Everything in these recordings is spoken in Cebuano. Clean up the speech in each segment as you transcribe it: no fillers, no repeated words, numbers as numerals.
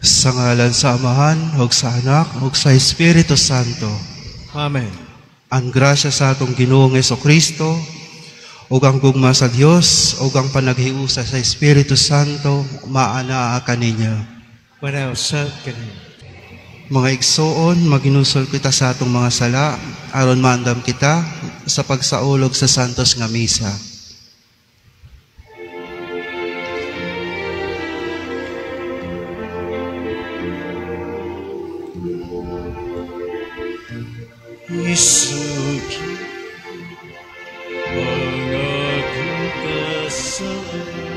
Sa ngalan sa Amahan, ug sa Anak, ug sa Espiritu Santo. Amen. Ang grasya sa atong Ginoong Kristo, ug ang gugma sa Dios, ug ang panaghiusa sa Espiritu Santo, maanaa kaninyo. Manaw sa kaninyo. Mga igsoon, maginusol kita sa atong mga sala, aron maandam kita sa pagsaulog sa Santos nga Misa. Isuki ang akong kasalanan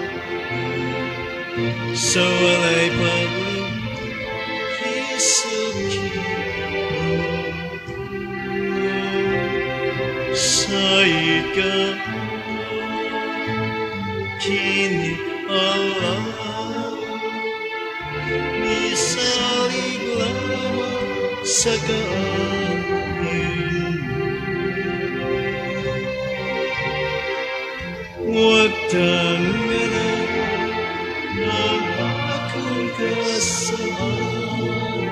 sa walay paglimot. Isuki sa ikaw kini alam misalig lamang sa kaayo. Huwag tanganan ang akong kasalanan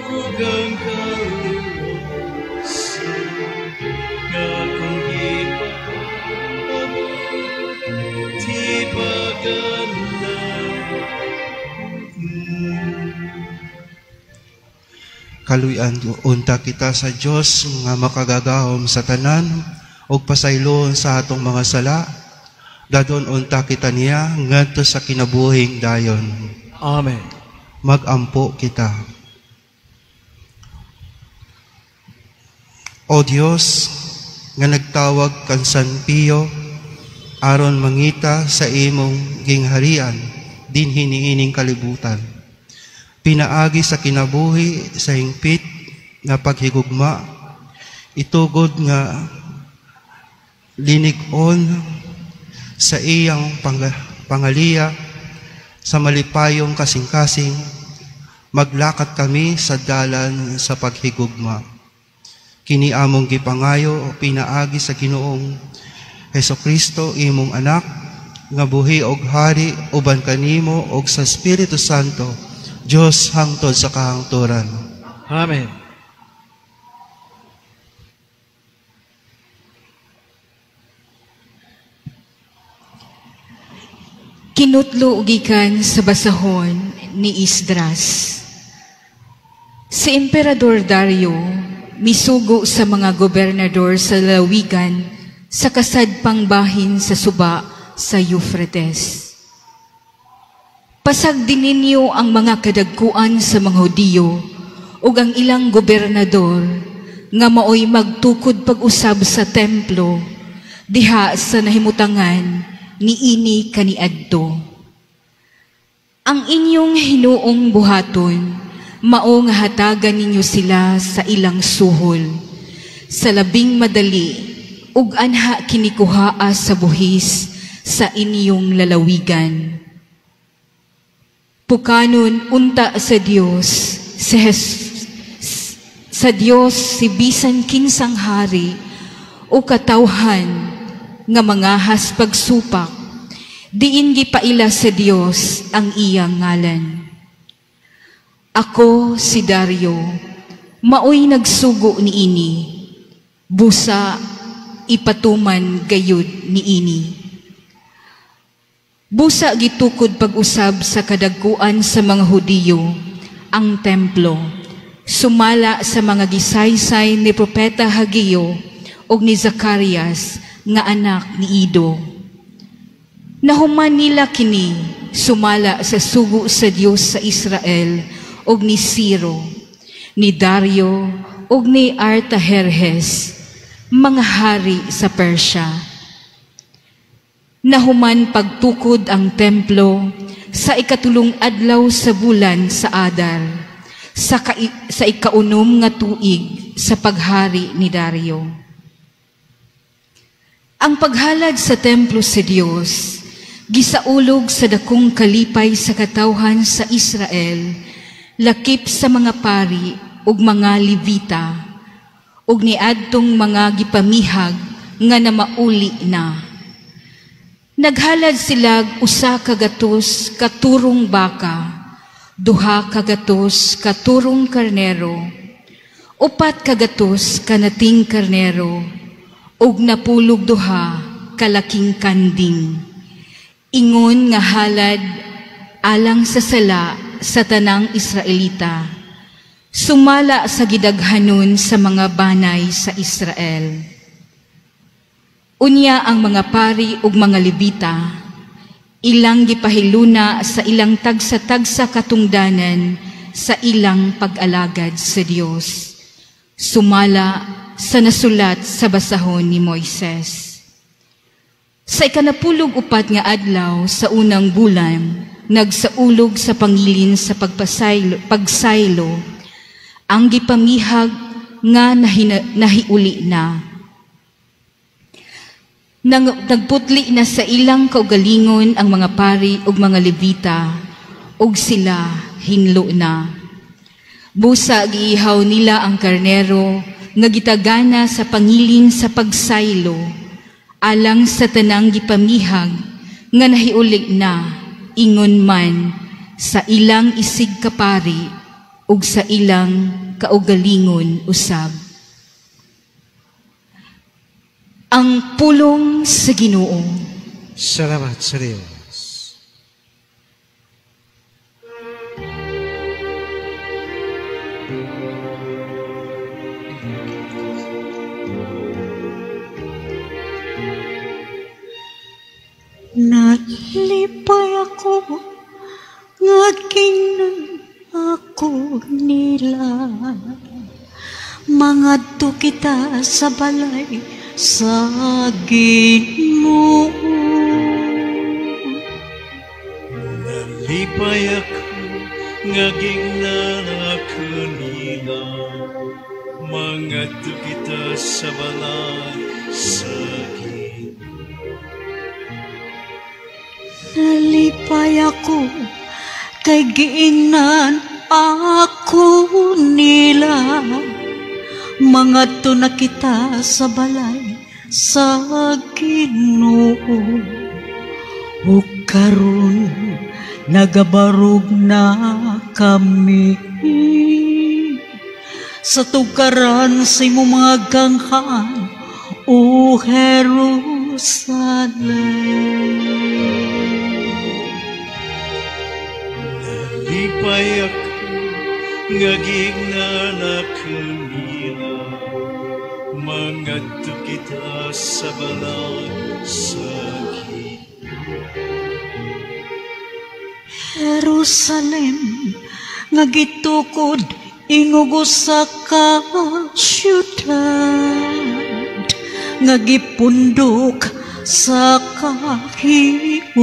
ug ang kaluwasan nga akong gipaabot, tibagan na. Kaluy-an unta kita sa Dios nga makagagahom sa tanan ug pasayloon sa atong mga sala. Dadon unta kita niya ngadto sa kinabuhing dayon. Amen. Magampo kita. O Dios nga nagtawag kan San Pio aron mangita sa imong gingharian dinhi niining kalibutan. Pinaagi sa kinabuhi sa hingpit nga paghigugma, itugod nga linig-on sa iyang pangaliya sa malipayong kasing-kasing, maglakat kami sa dalan sa paghigugma. Kini among gipangayo pinaagi sa Ginoong Hesukristo, imong anak, nga buhi og hari uban kanimo og sa Espiritu Santo, Dios hangtod sa kahangturan. Amen. Kinutlo gikan sa basahon ni Esdras. Si Emperador Dario misugo sa mga gobernador sa lalawigan sa kasadpang bahin sa suba sa Euphrates. Pasag din ninyo ang mga kadagkuan sa mga Hudiyo ug ang ilang gobernador nga maoy magtukod pag-usab sa templo diha sa nahimutangan niini kaniadto. Ang inyong hinuong buhaton, mao nga hatagan ninyo sila sa ilang suhol, sa labing madali, ug anha kinikuhaa sa buhis sa inyong lalawigan. Pukanon unta sa Dios, sa Dios si bisan kinsang hari o katawhan nga mangahas pagsupak, diin gipaila sa Dios ang iyang ngalan. Ako si Dario, maoy nagsugo niini, busa ipatuman gayud niini. Busa gitukod pag-usab sa kadagkuan sa mga Hudiyo ang templo, sumala sa mga gisaysay ni Propeta Hageo ug ni Zacarias nga anak ni Ido. Nahuman nila kini sumala sa sugo sa Dios sa Israel ug ni Ciro, ni Dario ug ni Artaherhes, mga hari sa Persia. Nahuman pagtukod ang templo sa ikatulong adlaw sa bulan sa Adar, sa ikaunom nga tuig sa paghari ni Dario. Ang paghalad sa templo sa Dios gisaulog sa dakong kalipay sa katawhan sa Israel, lakip sa mga pari ug mga Levita, ug niadtong mga gipamihag nga namauli na. Naghalad sila usa ka gatos katurong baka, 200 ka turong karnero, 400 ka nating karnero, ug 92 kalaking kanding. Ingon nga halad alang sa sala sa tanang Israelita, sumala sa gidaghanon sa mga banay sa Israel. Unya ang mga pari ug mga Levita, ilang gipahiluna sa ilang tagsa-tagsa katungdanan sa ilang pag-alagad sa Dios, sumala sa nasulat sa basahon ni Moises. Sa 14 nga adlaw sa unang bulan, nagsaulog sa pangilin sa pagsaylo, ang gipamihag nga nahiuli na. Nagputli na sa ilang kaugalingon ang mga pari ug mga Levita, ug sila hinlo na. Busa giihaw nila ang karnero nga gitagana sa pangilin sa pagsaylo, alang sa tanang gipamihag nga nahiuli na, ingon man sa ilang isig kapari ug sa ilang kaugalingon usab. Ang pulong sa Ginoo. Salamat sa Diyos. Nalipay ako nga giingnan ako nila. Mangadto kita sa balay sa Ginoo. Nalipay ako nga giingnan ako nila. Mangadto kita sa balay sa Ginoo. Nalipay ako kay giingnan ako nila. Mangadto na kita sa balay sa Ginoo. Ug karon nagabarog na kami sa tugaran sa imong mga ganghaan, O Jerusalem. Nalipay ako nga giingnan ako nila. Mangadto kita sa balay sa Ginoo. Jerusalem nga gitukod ingog usa ka syudad, nga gipundok sa kahiusan.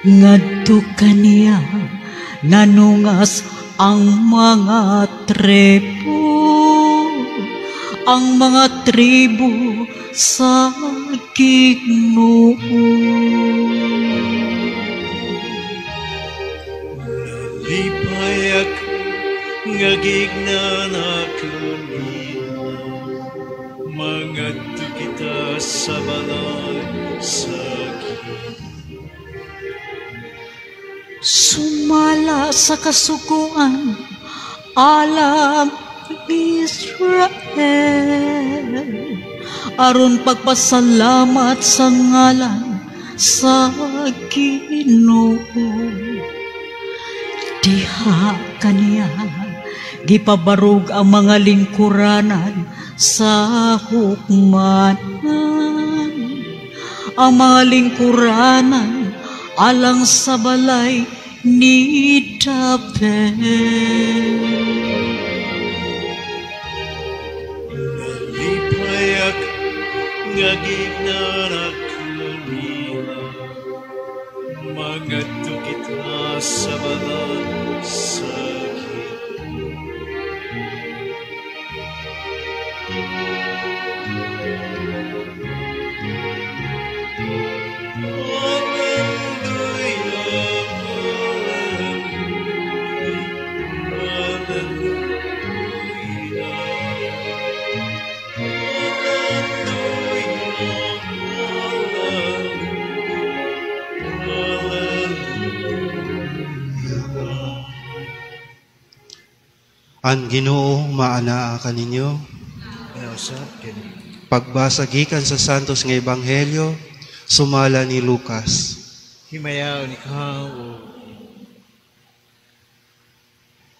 Ngadto kaniya nanungas ang mga tribo, ang mga tribo sa Ginoo. Nalipay ako nga giingnan ako nila. Mangadto kita sa balay sa Ginoo. Sumala sa kasuguan alang Israel, aron pagpasalamat sa ngalan sa Ginoo. Diha kaniya gipabarog ang mga lingkuranan sa hukmanan, ang mga lingkuranan alang sa balay ni David. Nalipay ako nga giingnan ako nila. Mangadto kita sa balay sa Ginoo. Hallelujah, hallelujah, hallelujah, hallelujah. Ang Ginoo maanaa kaninyo. Usab kaniyo. Pagbasa gikan sa Santos nga Ebanghelyo sumala ni Lucas. Himayaon ikaw,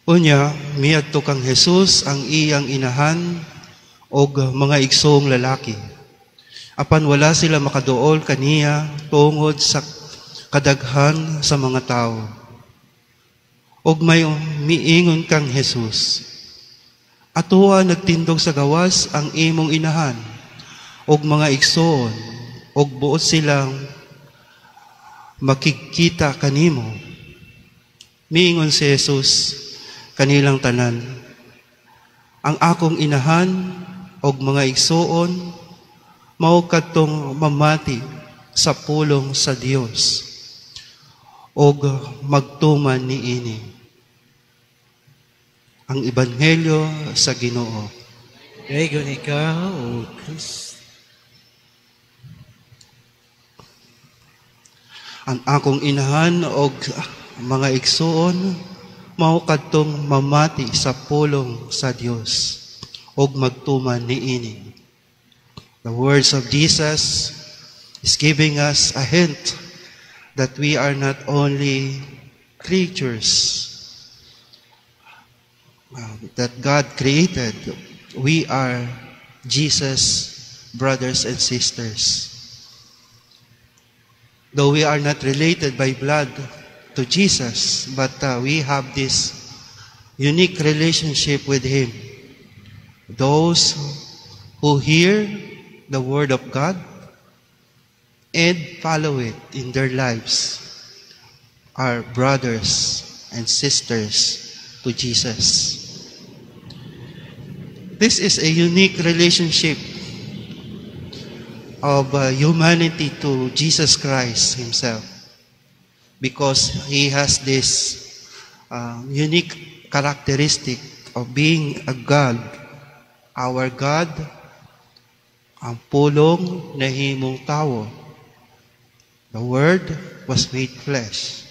O Unya miadto kang Jesus, ang iyang inahan og mga igsoong lalaki. Apan wala sila makaduol kaniya tungod sa kadaghan sa mga tawo. Og may miingon kang Jesus, "Atoa nagtindog sa gawas ang imong inahan og mga igsoon og buot silang makigkita kanimo." Miingon si Jesus kanilang tanan, "Ang akong inahan og mga igsoon mao kadtong mamati sa pulong sa Dios og magtuman niini." Ang Ebanghelyo sa Ginoo. Daygon ikaw, O Kristo. Ang akong inahan og mga igsoon mao kadtong mamati sa pulong sa Dios og magtuman niini. The words of Jesus is giving us a hint that we are not only creatures that God created, we are Jesus' brothers and sisters. Though we are not related by blood to Jesus, but we have this unique relationship with Him. Those who hear the Word of God and follow it in their lives are brothers and sisters to Jesus. This is a unique relationship of humanity to Jesus Christ Himself, because He has this unique characteristic of being a God. Our God, ang pulong nahimong tawo. The Word was made flesh.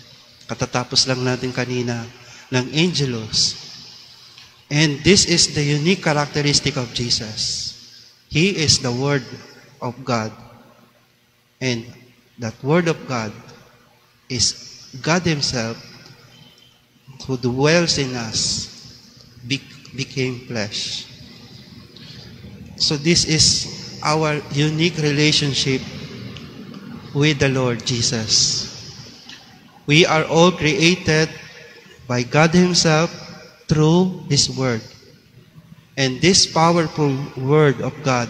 Katatapos lang natin kanina ng Angelus. And this is the unique characteristic of Jesus. He is the Word of God. And that Word of God is God Himself who dwells in us, became flesh. So this is our unique relationship with the Lord Jesus. We are all created by God Himself through His Word. And this powerful Word of God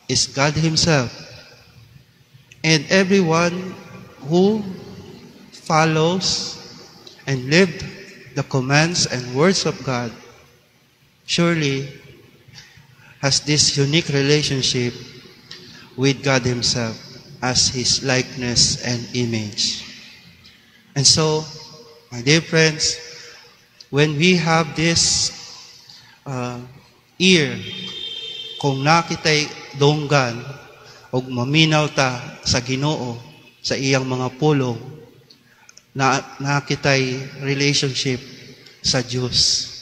is God Himself. And everyone who follows and lived the commands and words of God surely has this unique relationship with God Himself as His likeness and image. And so, my dear friends, when we have this ear, kung naa kitay dunggan og maminaw ta sa Ginoo sa iyang mga pulong, na naa kitay relationship sa Dios.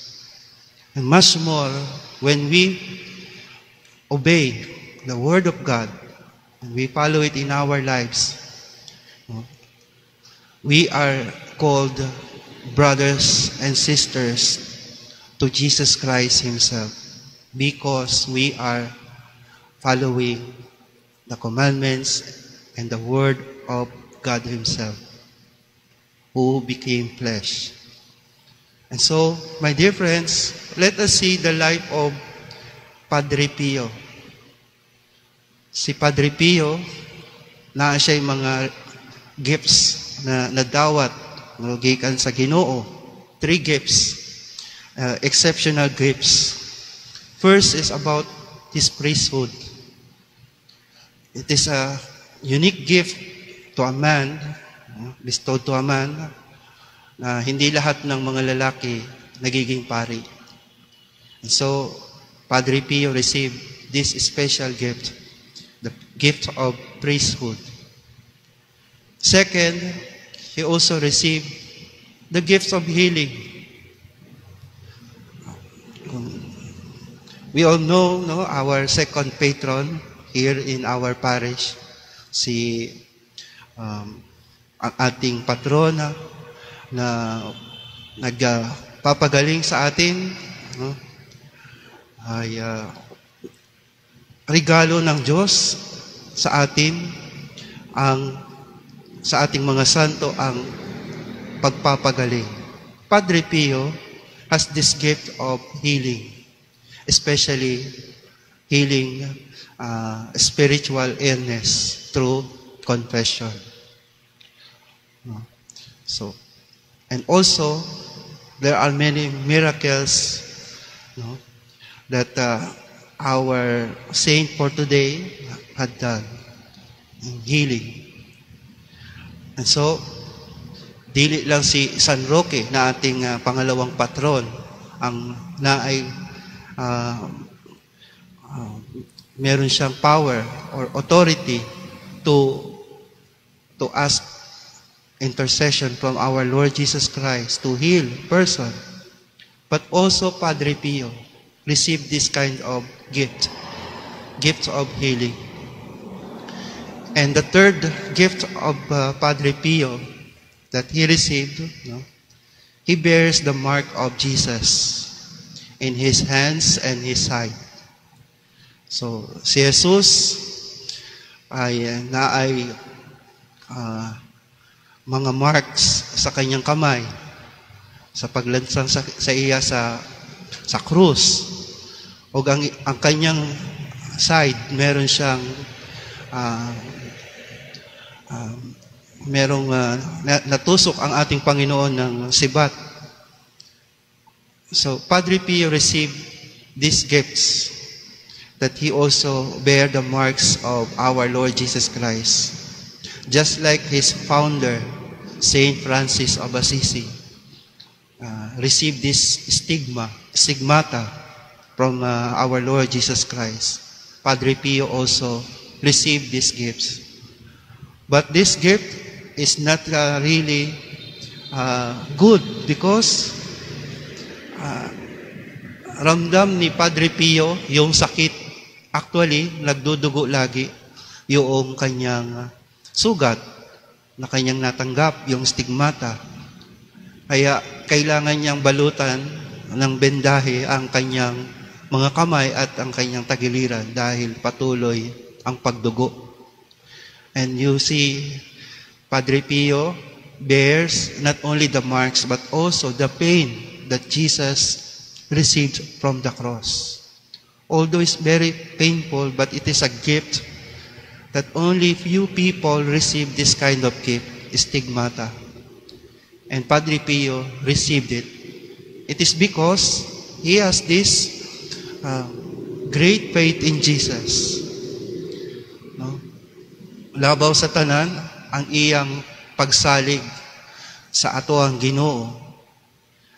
And much more when we obey the Word of God and we follow it in our lives, we are called brothers and sisters to Jesus Christ Himself because we are following the commandments and the Word of God Himself, who became flesh. And so, my dear friends, let us see the life of Padre Pio. Si Padre Pio, naa siya mga gifts na nadawat no, gikan sa Ginoo. Three gifts, exceptional gifts. First is about his priesthood. It is a unique gift to a man, bestowed to a man, na hindi lahat ng mga lalaki nagiging pari. And so, Padre Pio received this special gift, the gift of priesthood. Second, he also received the gift of healing. We all know, no, our second patron here in our parish, si ang ating patrona na nagpapagaling sa atin, no, ay regalo ng Diyos sa atin ang sa ating mga santo ang pagpapagaling. Padre Pio has this gift of healing, especially healing spiritual illness through confession. No? So, and also, there are many miracles, no, that our saint for today had done in healing. And so, dili lang si San Roque na ating pangalawang patron ang naay meron siyang power or authority to ask intercession from our Lord Jesus Christ to heal person. But also Padre Pio received this kind of gift, gift of healing. And the third gift of Padre Pio that he received, no, he bears the mark of Jesus in his hands and his side. So, si Jesus ay naay mga marks sa kanyang kamay sa paglansang sa iya sa krus. O ang kanyang side, meron siyang merong natusok ang ating Panginoon ng sibat. So, Padre Pio received these gifts that he also bear the marks of our Lord Jesus Christ. Just like his founder, Saint Francis of Assisi, received this stigma, stigmata from our Lord Jesus Christ. Padre Pio also received these gifts. But this gift is not really good because ramdam ni Padre Pio yung sakit. Actually, nagdudugo lagi yung kanyang sugat na kanyang natanggap, yung stigmata. Kaya kailangan niyang balutan ng bendahe ang kanyang mga kamay at ang kanyang tagiliran dahil patuloy ang pagdugo. And you see, Padre Pio bears not only the marks but also the pain that Jesus received from the cross. Although it's very painful, but it is a gift that only few people receive this kind of gift, stigmata. And Padre Pio received it. It is because he has this great faith in Jesus. No? Labaw sa tanan ang iyang pagsalig sa atoang Ginoo.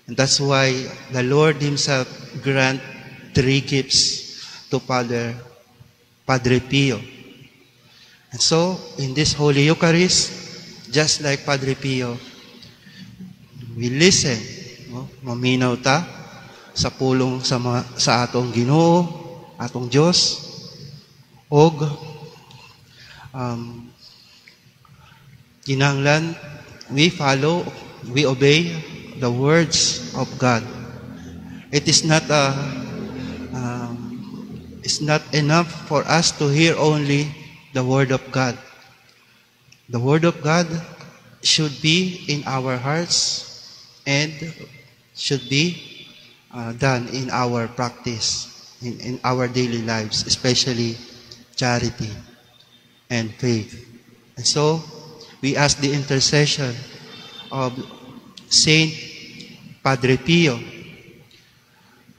And that's why the Lord Himself grant three gifts to Padre Pio. And so, in this Holy Eucharist, just like Padre Pio, we listen, no? Maminaw ta sa pulong sa atong Ginoo, atong Dios, og kinahanglan we follow, we obey the words of God. It is not a it's not enough for us to hear only the word of God. The word of God should be in our hearts and should be done in our practice, in our daily lives, especially charity and faith. And so, we ask the intercession of Saint Padre Pio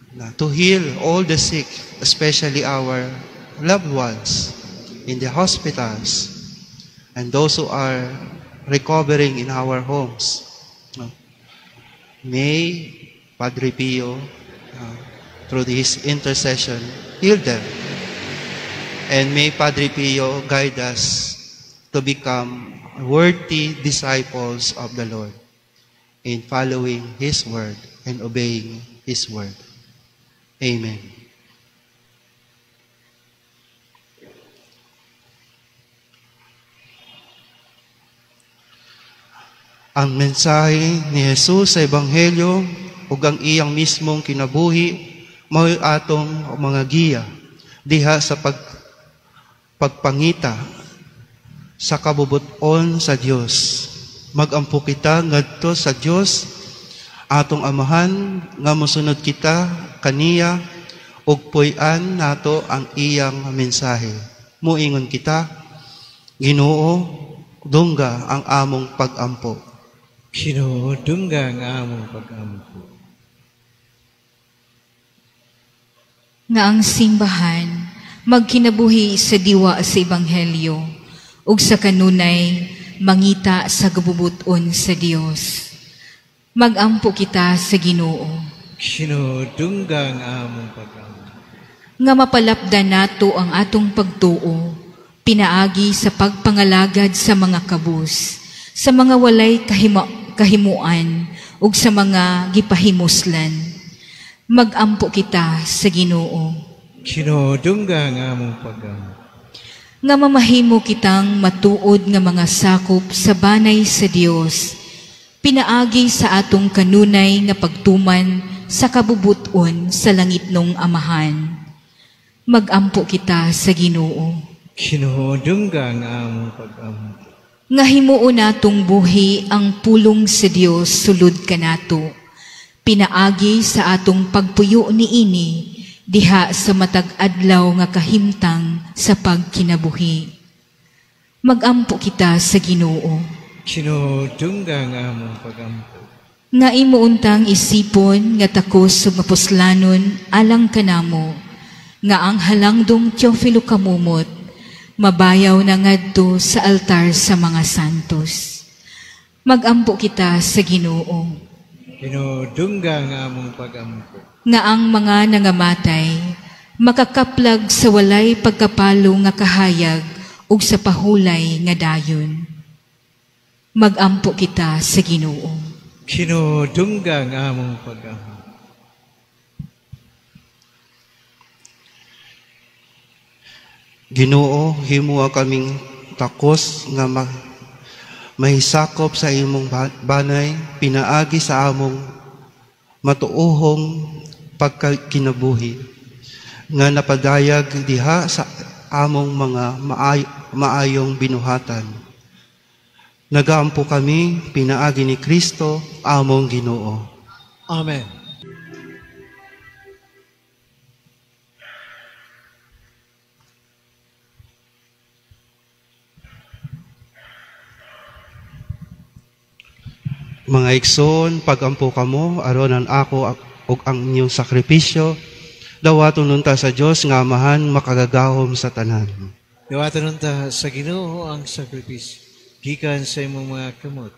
na to heal all the sick, especially our loved ones in the hospitals and those who are recovering in our homes. No? May Padre Pio, through his intercession, heal them. And may Padre Pio guide us to become worthy disciples of the Lord in following His word and obeying His word. Amen. Ang mensahe ni Jesus sa Ebanghelyo ug ang iyang mismong kinabuhi mao'y atong mga giya diha sa pagpangita sa kabubuton sa Dios. Magampo kita ngadto sa Dios atong Amahan nga mosunod kita kaniya ug puy-an nato ang iyang mensahe. Muingon kita, Ginoo, dungga ang among pagampo. Ginoo, dungga ang among pagampo. Nga ang simbahan magkinabuhi sa diwa sa Ebanghelyo ug sa kanunay mangita sa gabubuton sa Dios. Magampo kita sa Ginoo. Ginoo, dungga ang among pagampo. Nga mapalapdan nato ang atong pagtuo, pinaagi sa pagpangalagad sa mga kabus, sa mga walay kahimuan ug sa mga gipahimuslan. Magampo kita sa Ginoo. Ginoo, dungga ang among pagampo. Nga mamahimo kitang matuod nga mga sakop sa banay sa Dios, pinaagi sa atong kanunay nga pagtuman sa kabubuton sa langitnong Amahan. Magampo kita sa Ginoo. Ginoo, dungga ang among pagampo. Nga himuon natong buhi ang pulong sa Dios sulod kanato, pinaagi sa atong pagpuyo niini diha sa matag adlaw nga kahimtang sa pagkinabuhi. Magampo kita sa Ginoo. Ginoo, dungga ang among pagampo. Nga imuuntang isipon nga takos ug mapuslanon alang kanamo, nga ang halangdong Teofilo Camomot mabayaw na ngadto sa altar sa mga santos. Magampo kita sa Ginoo. Ginoo, dungga ang among pagampo. Nga ang mga nangamatay makakaplag sa walay pagkapalo nga kahayag ug sa pahulay nga dayon. Magampo kita sa Ginoo. Ginoo, dungga ang among pagampo. Ginoo, himuha kaming takos nga mahisakop sa imong banay, pinaagi sa among matuohong pagkakinabuhi, nga napadayag diha sa among mga maayong binuhatan. Nagaampo kami, pinaagi ni Kristo, among Ginoo. Amen. Mga igsoon, pagampo kamo, aron ang ako ug ang inyong sakripisyo, dawaton unta sa Dios nga Amahan makagagahom sa tanan. Dawaton unta sa Ginoo ang sakripisyo, gikan sa imong mga kamot,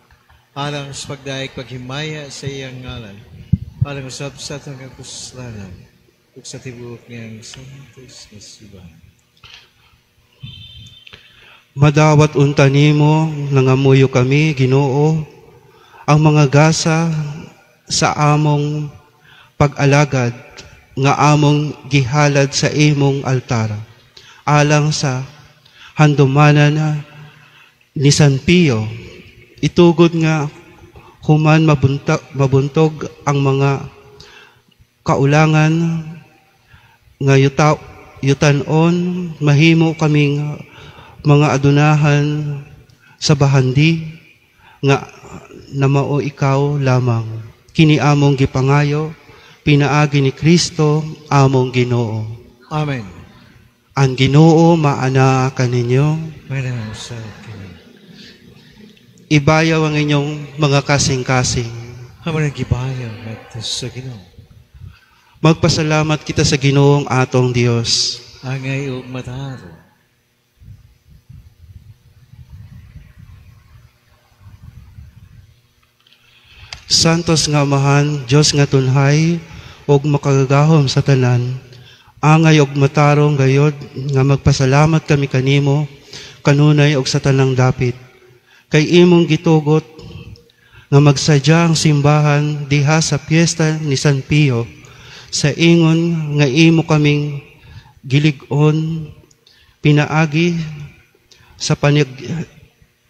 alang sa pagdaig paghimaya sa iyang ngalan, alang usab sa atong kapuslanan, ug sa tibuok niyang santos nga simbahan. Madawat unta nimo, nangamuyo kami, Ginoo, ang mga gasa sa among pag-alagad nga among gihalad sa imong altar, alang sa handumanan ni San Pio, itugod nga human mabuntog ang mga kaulangan nga yutanon, mahimo kaming mga adunahan sa bahandi nga namao ikaw lamang. Kini among gipangayo, pinaagi ni Kristo among Ginoo. Amen. Ang Ginoo maana kaninyo. Maana sa kini. Ibayaw ang inyong mga kasing-kasing. Among gibayaw ngadto sa Ginoo. Magpasalamat kita sa Ginoong atong Dios. Angay ug matarong. Santos nga Amahan, Dios nga tunhay ug makagagahom sa tanan, angay og matarong gayod nga magpasalamat kami kanimo kanunay og sa tanang dapit. Kay imong gitugot nga magsadya ang simbahan diha sa piyesta ni San Pio, sa ingon nga imo kaming gilig-on pinaagi sa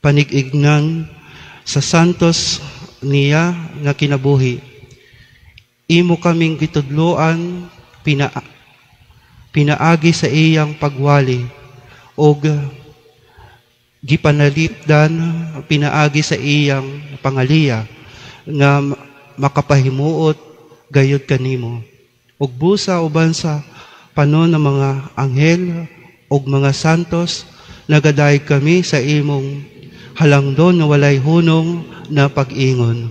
panig-ignan Sa santos niya nga kinabuhi, imo kaming gitudloan pinaagi sa iyang pagwali og gipanalipdan pinaagi sa iyang pangaliya nga makapahimuot gayud kanimo. Ug busa uban sa panon ng mga anghel ug mga santos, nagadayeg kami sa imong halangdon nga walay hunong na pag-ingon.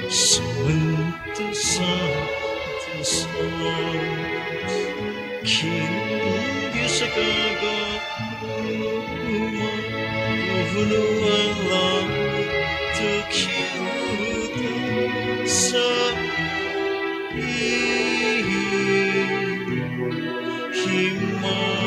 Santo, Santo, Santo, King sa kagugma, puno ang langit, tukyuta sa himaya.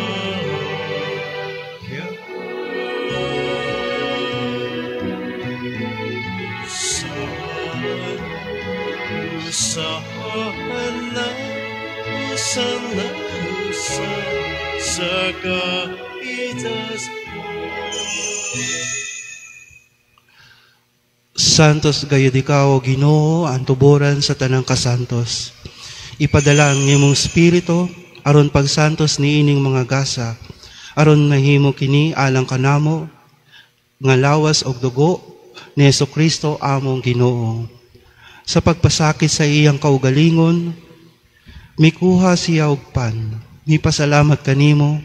Sana, sana, sa, sa kaitas. Santos gayud ikaw, o Ginoo, ang tuboran sa tanang kasantos. Ipadala ang imong espiritu aron pagsantos niining mga gasa, aron mahimo kini alang kanamo nga lawas og dugo ni Hesukristo among Ginoo. Sa pagpasakit sa iyang kaugalingon, mikuha siya og pan, mipasalamat kanimo,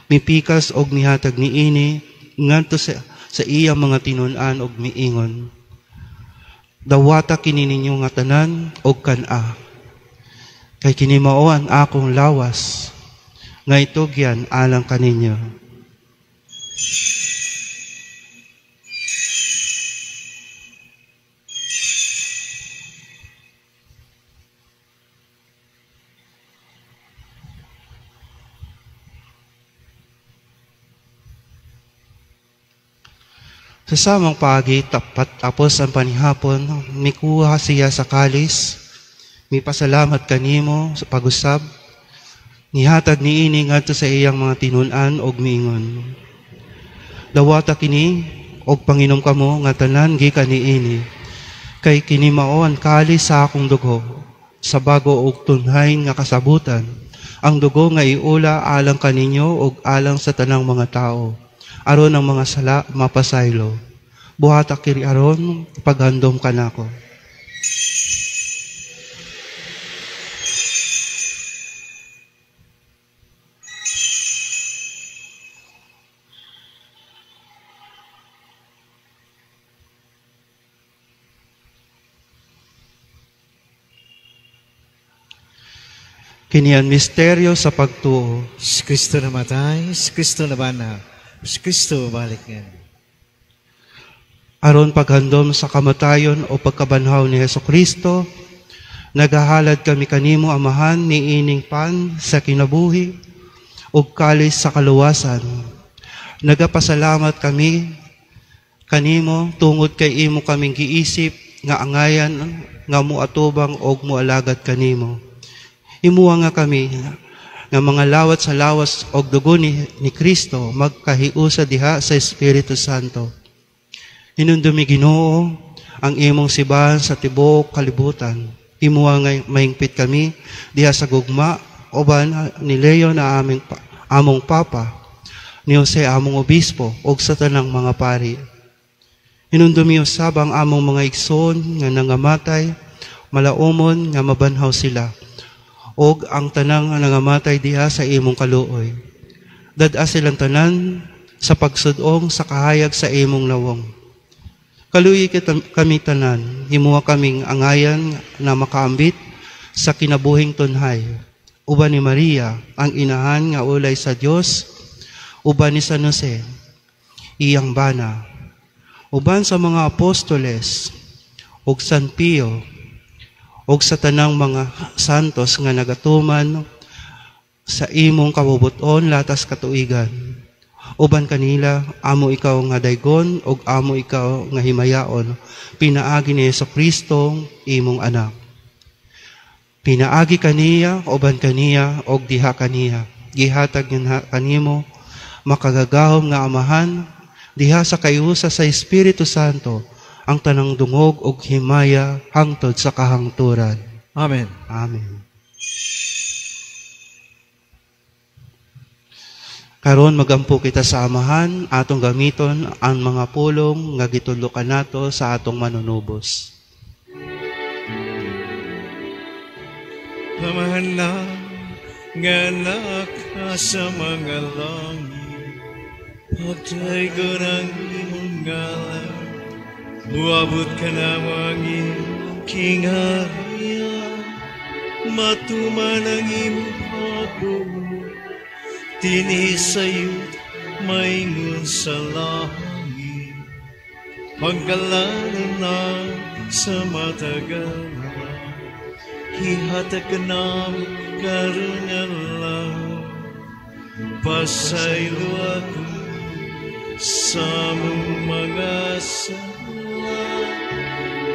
mipikas og mihatag niini ngadto sa iyang mga tinun-an og miingon. Dawata kini ninyo nga tanan og kan-a. Kay kini mao ang akong lawas nga itugyan alang kaninyo. Sa samang paagi, tapos ang panihapon, mikuha siya sa kalis, mipasalamat kanimo sa pag-usab, nihatag niini ngadto sa iyang mga tinun-an og miingon. Dawata kini og panginom kamo nga tanan gikan niini, kay kini mao ang kalis sa akong dugo, sa bago og tunhay nga kasabutan, ang dugo nga iula alang kaninyo og alang sa tanang mga tao, aron ang mga sala mapasaylo. Buhata kiri aron paghandom kanako. Kini ang misteryo sa pagtuo. Si Kristo namatay, si Kristo nabanhaw, si Kristo balik nga. Aron paghandom sa kamatayon o pagkabanhaw ni Hesukristo, nagahalad kami kanimo, Amahan, niining pan sa kinabuhi ug kalis sa kaluwasan. Nagapasalamat kami kanimo tungod kay imo kaming giisip nga angayan nga muatubang og mualagad kanimo. Imuha nga kami nga mga lawat sa lawas og dugo ni Kristo magkahiusa diha sa Espiritu Santo. Hinumdumi Ginoo ang imong sibahan sa tibuok kalibutan. Imuha nga mahingpit kami diha sa gugma uban ni Leo na among Papa, ni Jose among Obispo og sa tanang mga pari. Hinumdumi usab ang among mga igsoon nga nangamatay, malaumon nga mabanhaw sila, og ang tanang nangamatay diha sa imong kaluoy. Dad-a silang tanan sa pagsudong sa kahayag sa imong nawong. Kaluoy kami tanan, himuha kaming angayan na makaambit sa kinabuhing tunhay. Uban ni Maria, ang inahan nga ulay sa Dios, uban ni San Jose, iyang bana. Uban sa mga apostoles, ug San Pio, ug sa tanang mga santos nga nagatuman sa imong kabubuton latas katuigan. Uban kanila, amo ikaw nga daygon ug amo ikaw nga himayaon, pinaagi ni Hesukristo imong anak. Pinaagi kaniya, uban kaniya, og diha kaniya. Gihatag niya kanimo Makagagahom nga Amahan, diha sa kayusa sa Espiritu Santo, ang tanang dungog og himaya hangtod sa kahangturan. Amen. Amen. Karon magampo kita sa Amahan, atong gamiton ang mga pulong nga gitudlokan nato sa atong manunubos. Amahan na nga naka sa mga langit, pagdaygon ang imong ngalan, muabot ka na ang imong kingharian, matuman ang imong pagbuot, dinhi sa yuta maingon sa langit, pagkalanan na sa matagalan, hihatag ka namin karong adlaw, pasaylo ako sa among mga sala,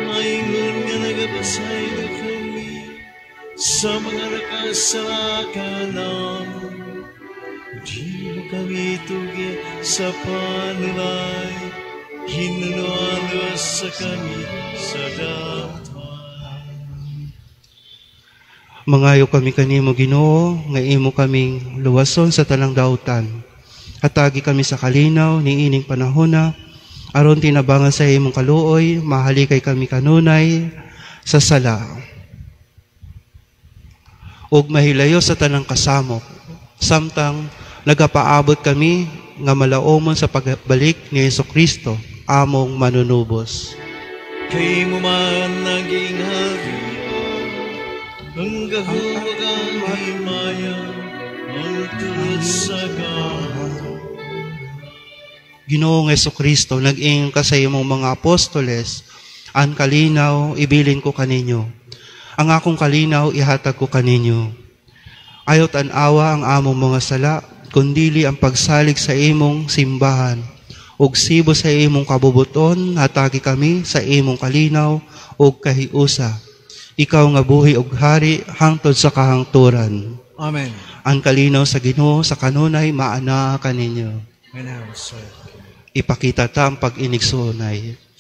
maingon nga nagapasaylo kami sa mga nakasala kanamo. Di mo kami tugi sa panulay, hinunualos sa kami sa dautan. Mangayo kami kanimo, Ginoo, nga imo kaming luwason sa tanang dautan. Hatagi kami sa kalinaw niining panahona, aron tinabangan sa imong kaluoy, mahalikay kami kanunay sa sala. Ug mahilayo sa tanang kasamok, samtang nagapaabot kami nga malaomon sa pagbalik ni Hesukristo, among manunubos. Kay mo man naging hari, ang gahuwag ang himaya, ang tulad sa gaho. Ginoong Hesukristo, nag-ingon ka sa imong mga apostoles, ang kalinaw ibilin ko kaninyo. Ang akong kalinaw ihatag ko kaninyo. Ayaw tan-awa ang among mga sala, kundili ang pagsalig sa imong simbahan. Ug sibo sa imong kabubuton, hatagi kami sa imong kalinaw ug kahiusa. Ikaw nga buhi ug hari hangtod sa kahangturan. Amen. Ang kalinaw sa Ginoo sa kanunay maanaa kaninyo. Ipakita ta ang pag-inigsuonay.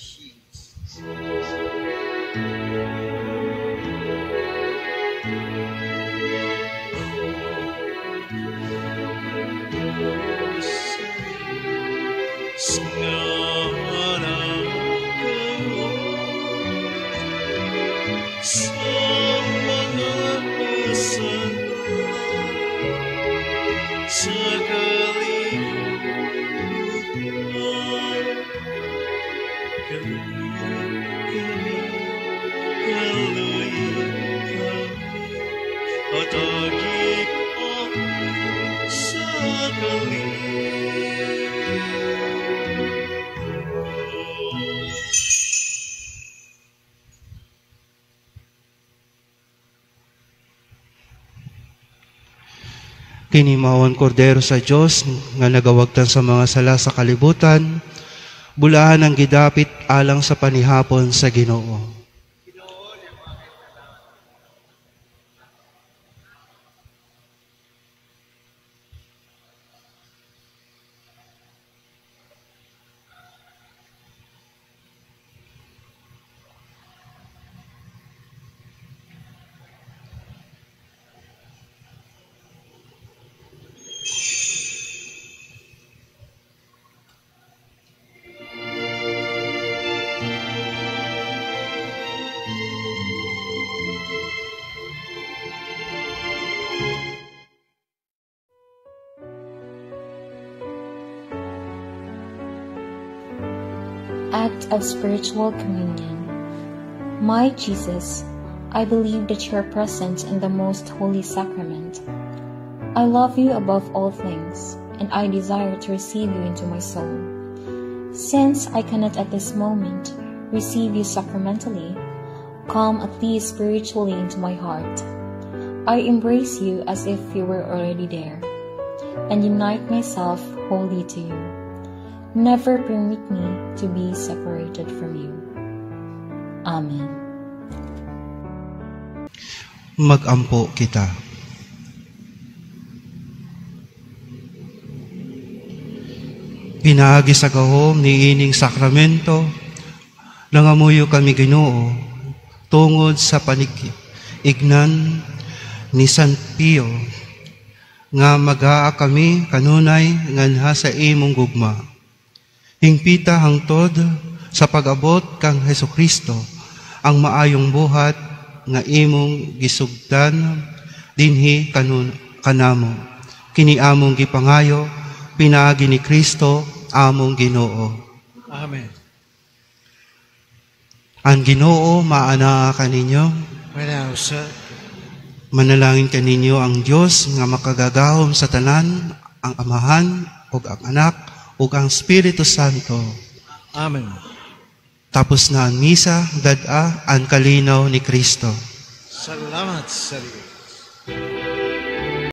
Kini mao ang kordero sa Dios nga nagawagtan sa mga sala sa kalibutan, bulahan ang gidapit alang sa panihapon sa Ginoo. Act of Spiritual Communion. My Jesus, I believe that you are present in the Most Holy Sacrament. I love you above all things, and I desire to receive you into my soul. Since I cannot at this moment receive you sacramentally, come at least spiritually into my heart. I embrace you as if you were already there, and unite myself wholly to you. Never permit me to be separated from you. Amen. Magampo kita. Pinaagi sa gahom niining sakramento, nangamuyo kami, Ginoo, tungod sa panig-ignan ni San Pio, nga magaa kami kanunay nganha sa imong gugma. Hingpita hangtod sa pag-abot kang Hesukristo ang maayong buhat nga imong gisugdan dinhi kanamo. Kini among gipangayo pinaagi ni Kristo among Ginoo. Amen. Ang Ginoo maanaa kaninyo. Manaw sa Manalangin kaninyo ang Dios nga makagagahom sa tanan, ang Amahan ug ang Anak ug ang Espiritu Santo. Amen. Tapos na ang misa, dad-a ang kalinaw ni Kristo. Salamat sa Diyos.